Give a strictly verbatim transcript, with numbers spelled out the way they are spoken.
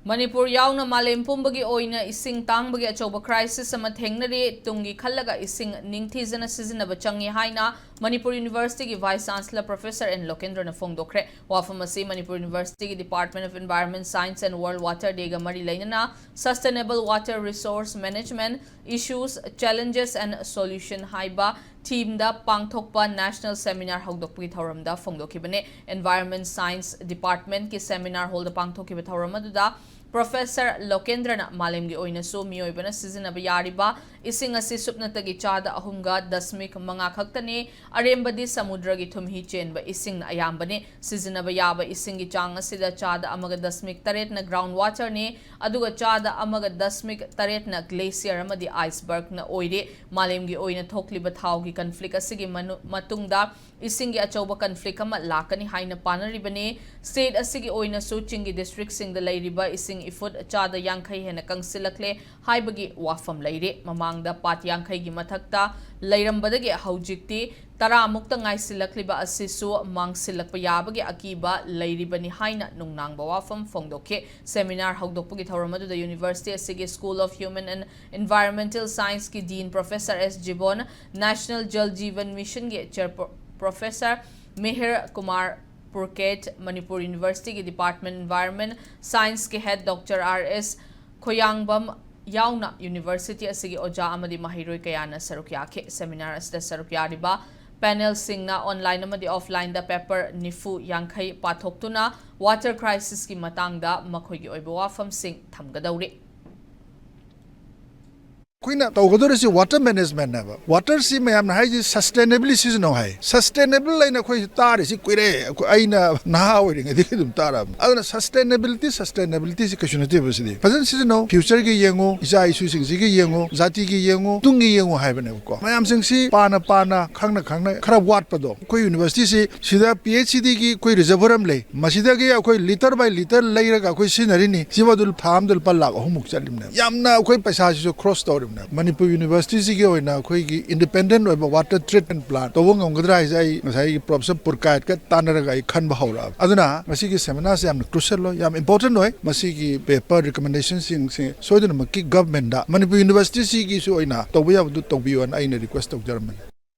ꯃꯅꯤꯄꯨꯔ ꯌꯥꯎꯅ ꯃꯥꯂꯦꯝ ꯄꯨꯝꯕꯒꯤ ꯑꯣꯏꯅ ꯏꯁꯤꯡ ꯇꯥꯡꯕꯒꯤ ꯑꯆꯧꯕ crisis ꯑꯃ ꯊꯦꯡꯅꯔꯤ꯫ ꯇꯨꯡꯒꯤ ꯈꯜꯂꯒ ꯏꯁꯤꯡ ꯅꯤꯡꯊꯤꯖꯅ ꯁꯤꯖꯤꯟꯅꯕ ꯆꯪꯉꯤ ꯍꯥꯏꯅ Manipur Universityꯒꯤ Vice Chancellor Professor N ꯂꯣꯀꯦꯟꯗ꯭ꯔꯅ ꯐꯣꯡꯗꯣꯛꯈ꯭ꯔꯦ꯫ ꯋꯥꯐꯝ ꯑꯁꯤ Manipur Universityꯒꯤ Department of Environment Science and World Water Dayꯒ ꯃꯔꯤ ꯂꯩꯅꯅ Sustainable Water Resource Management Issues, Challenges and Solution ꯍꯥꯏꯕ themeꯗ ꯄꯥꯡꯊꯣꯛꯄ National Seminar ꯍꯧꯗꯣꯛꯄꯒꯤ ꯊꯧꯔꯝꯗ ꯐꯣꯡꯗꯣꯛꯈꯤꯕꯅꯤ꯫ Environment Science Departmentꯀꯤ Seminar Hallꯗ ꯄꯥꯡꯊꯣꯛꯈꯤꯕ ꯊꯧꯔꯝ ꯑꯗꯨꯗ Professor ꯂꯣꯀꯦꯟꯗ꯭ꯔꯅ ꯃꯥꯂꯦꯝꯒꯤ ꯑꯣꯏꯅꯁꯨ ꯃꯤꯑꯣꯏꯕꯅ ꯁꯤꯖꯤꯟꯅꯕ ꯌꯥꯔꯤꯕ ꯏꯁꯤꯡ ꯑꯁꯤ ꯁꯨꯞꯅꯇꯒꯤ ꯆꯥꯗ ꯑꯍꯨꯝꯒ ꯗꯁꯃꯤꯛ ꯃꯉꯥ ꯈꯛꯇꯅꯤ, ꯑꯔꯦꯝꯕꯗꯤ ꯁꯃꯨꯗ꯭ꯔꯒꯤ ꯊꯨꯝꯍꯤ ꯆꯦꯟꯕ ꯏꯁꯤꯡꯅ ꯑꯌꯥꯝꯕꯅꯤ꯫ ꯁꯤꯖꯤꯟꯅꯕ ꯌꯥꯕ ꯏꯁꯤꯡꯒꯤ ꯆꯥꯡ ꯑꯁꯤꯗ ꯆꯥꯗ ꯑꯃꯒ ꯗꯁꯃꯤꯛ ꯇꯔꯦꯠꯅ ground waterꯅꯤ, ꯑꯗꯨꯒ ꯆꯥꯗ ꯑꯃꯒ ꯗꯁꯃꯤꯛ ꯇꯔꯦꯠꯅ glacier ꯑꯃꯗꯤ icebergꯅ ꯑꯣꯏꯔꯤ꯫ ꯃꯥꯂꯦꯝꯒꯤ ꯑꯣꯏꯅ ꯊꯣꯛꯂꯤꯕ ꯊꯥꯎꯒꯤ conflict ꯑꯁꯤꯒꯤ ꯃꯅꯨ-, ꯃꯇꯨꯡꯗ ꯏꯁꯤꯡꯒꯤ ꯑꯆꯧꯕ conflict ꯑꯃ ꯂꯥꯛꯀꯅꯤ ꯍꯥꯏꯅ ꯄꯥꯅꯔꯤꯕꯅꯤ꯫ State ꯑꯁꯤꯒꯤ ꯑꯣꯏꯅꯁꯨ ꯆꯤꯡꯒꯤ districtꯁꯤꯡꯗ ꯂꯩꯔꯤꯕ ꯏꯁꯤꯡ ꯏꯐꯨꯠ ꯆꯥꯗ ꯌꯥꯡꯈꯩ ꯍꯦꯟꯅ ꯀꯪꯁꯤꯜꯂꯛꯂꯦ ꯍꯥꯏꯕꯒꯤ ꯋꯥꯐꯝ ꯂꯩꯔꯤ꯫ ꯃꯃꯥꯡꯗ ꯄꯥꯠ ꯌꯥꯡꯈꯩꯒꯤ ꯃꯊꯛꯇ ꯂꯩꯔꯝꯕꯗꯒꯤ ꯍꯧꯖꯤꯛꯇꯤ ꯇꯔꯥꯃꯨꯛꯇ ꯉꯥꯏꯁꯤꯜꯂꯛꯂꯤꯕ ꯑꯁꯤꯁꯨ ꯃꯥꯡꯁꯤꯜꯂꯛꯄ ꯌꯥꯕꯒꯤ ꯑꯀꯤꯕ ꯂꯩꯔꯤꯕꯅꯤ ꯍꯥꯏꯅ ꯅꯨꯡꯅꯥꯡꯕ ꯋꯥꯐꯝ ꯐꯣꯡꯗꯣꯛꯈꯤ꯫ Seminar ꯍꯧꯗꯣꯛꯄꯒꯤ ꯊꯧꯔꯝ ꯑꯗꯨꯗ University ꯑꯁꯤꯒꯤ School of Human and Environmental Scienceꯀꯤ Dean Professor S ꯖꯤꯕꯣꯟ, National Jal Jeevan Missionꯒꯤ Chair Pro-, Professor ꯃꯤꯍꯤꯔ Kumar ꯄꯨꯔꯀꯦꯠ, Manipur Universityꯒꯤ Department Environment Scienceꯀꯤ Head Doctor R S ꯈꯣꯌꯥꯡꯕꯝ ꯌꯥꯎꯅ University ꯑꯁꯤꯒꯤ ꯑꯣꯖꯥ ꯑꯃꯗꯤ ꯃꯍꯩꯔꯣꯏ ꯀꯌꯥꯅ ꯁꯔꯨꯛ ꯌꯥꯈꯤ꯫ Seminar ꯑꯁꯤꯗ ꯁꯔꯨꯛ ꯌꯥꯔꯤꯕ panelꯁꯤꯡꯅ online ꯑꯃꯗꯤ offlineꯗ paper ꯅꯤꯐꯨ ꯌꯥꯡꯈꯩ ꯄꯥꯊꯣꯛꯇꯨꯅ water crisisꯀꯤ ꯃꯇꯥꯡꯗ ꯃꯈꯣꯏꯒꯤ ꯑꯣꯏꯕ ꯋꯥꯐꯝꯁꯤꯡ ꯊꯝꯒꯗꯧꯔꯤ꯫ ꯑꯩꯈꯣꯏꯅ ꯇꯧꯒꯗꯧꯔꯤꯁꯤ water managementꯅꯦꯕ꯫ Waterꯁꯤ ꯃꯌꯥꯝꯅ ꯍꯥꯏꯁꯤ sustainably ꯁꯤꯖꯤꯟꯅꯧ ꯍꯥꯏ꯫ Sustainable ꯍꯥꯏꯅ ꯑꯩꯈꯣꯏ ꯇꯥꯔꯤꯁꯤ ꯀꯨꯏꯔꯦ꯫ ꯑꯩꯈꯣꯏ, ꯑꯩꯅ ꯅꯍꯥ ꯑꯣꯏꯔꯤꯉꯩꯗꯒꯤ ꯑꯗꯨꯝ ꯇꯥꯔꯛꯑꯕꯅꯤ꯫ ꯑꯗꯨꯅ sustainability, sustainabilityꯁꯤ ꯀꯩꯁꯨ ꯅꯠꯇꯦꯕ ꯁꯤꯗꯤ꯫ ꯐꯖꯅ ꯁꯤꯖꯤꯟꯅꯧ, futureꯒꯤ ꯌꯦꯡꯉꯨ, ꯏꯆꯥ ꯏꯁꯨꯁꯤꯡꯁꯤꯒꯤ ꯌꯦꯡꯉꯨ, ꯖꯥꯇꯤꯒꯤ ꯌꯦꯡꯉꯨ, ꯇꯨꯡꯒꯤ ꯌꯦꯡꯉꯨ ꯍꯥꯏꯕꯅꯦꯕꯀꯣ꯫ ꯃꯌꯥꯝꯁꯤꯡꯁꯤ ꯄꯥꯅ ꯄꯥꯅ, ꯈꯪꯅ ꯈꯪꯅ ꯈꯔ ꯋꯥꯠꯄꯗꯣ꯫ ꯑꯩꯈꯣꯏ Universityꯁꯤ ꯁꯤꯗ PHEDꯒꯤ ꯑꯩꯈꯣꯏ reservoir ꯑꯃ ꯂꯩ꯫ ꯃꯁꯤꯗꯒꯤ ꯑꯩꯈꯣꯏ litre by litre ꯂꯩꯔꯒ ꯑꯩꯈꯣꯏ ꯁꯤꯖꯤꯟꯅꯔꯤꯅꯤ꯫ ꯁꯤꯕꯨ ꯑꯗꯨ ꯊꯥ ꯑꯃꯗ ꯂꯨꯄꯥ ꯂꯥꯈ ꯑꯍꯨꯝꯃꯨꯛ ꯆꯠꯂꯤꯕꯅꯦ꯫ ꯌꯥꯝꯅ ꯑꯩꯈꯣꯏ ꯄꯩꯁꯥꯁꯤꯁꯨ ꯈꯣꯔꯁ ꯇꯧꯔꯤꯕꯅꯤ꯫ ꯃꯅꯤꯄꯨꯔ ꯌꯨꯅꯤꯚꯔꯁꯤꯇꯤꯁꯤꯒꯤ ꯑꯣꯏꯅ ꯑꯩꯈꯣꯏꯒꯤ ꯏꯟꯗꯤꯄꯦꯟꯗꯦꯟ ꯑꯣꯏꯕ ꯋꯥꯇꯔ ꯇ꯭ꯔꯤꯠꯃꯦꯟ ꯄ꯭ꯂꯥꯟ ꯇꯧꯕ ꯉꯝꯒꯗ꯭ꯔꯥ ꯍꯥꯏꯁꯦ ꯑꯩ ꯉꯁꯥꯏꯒꯤ ꯄ꯭ꯔꯣꯐꯦꯁꯔ ꯄꯨꯔꯀꯥꯏꯠꯀ ꯇꯥꯟꯅꯔꯒ ꯑꯩ ꯈꯟꯕ ꯍꯧꯔꯛꯑꯕꯅꯤ꯫ ꯑꯗꯨꯅ ꯉꯁꯤꯒꯤ ꯁꯦꯃꯤꯅꯥꯔꯁꯦ ꯌꯥꯝꯅ ꯀ꯭ꯔꯨꯁꯤꯌꯦꯜ ꯑꯣꯏ, ꯌꯥꯝ ꯏꯝꯄꯣꯔꯇꯦꯟ ꯑꯣꯏ꯫ ꯃꯁꯤꯒꯤ ꯄꯦꯄꯔ ꯔꯤꯀꯃꯦꯟꯗꯦꯁꯟꯁꯤꯡꯁꯦ ꯁꯣꯏꯗꯅꯃꯛꯀꯤ ꯒꯚꯔꯟꯃꯦꯟꯗ ꯃꯅꯤꯄꯨꯔ ꯌꯨꯅꯤꯚꯔꯁꯤꯇꯤꯁꯤꯒꯤꯁꯨ ꯑꯣꯏꯅ ꯇꯧꯕ ꯌꯥꯕꯗꯨ ꯇꯧꯕꯤꯌꯣꯅ ꯑꯩꯅ ꯔꯤꯀ꯭ꯋꯦꯁ ꯇꯧꯖꯔꯝꯕꯅꯤ꯫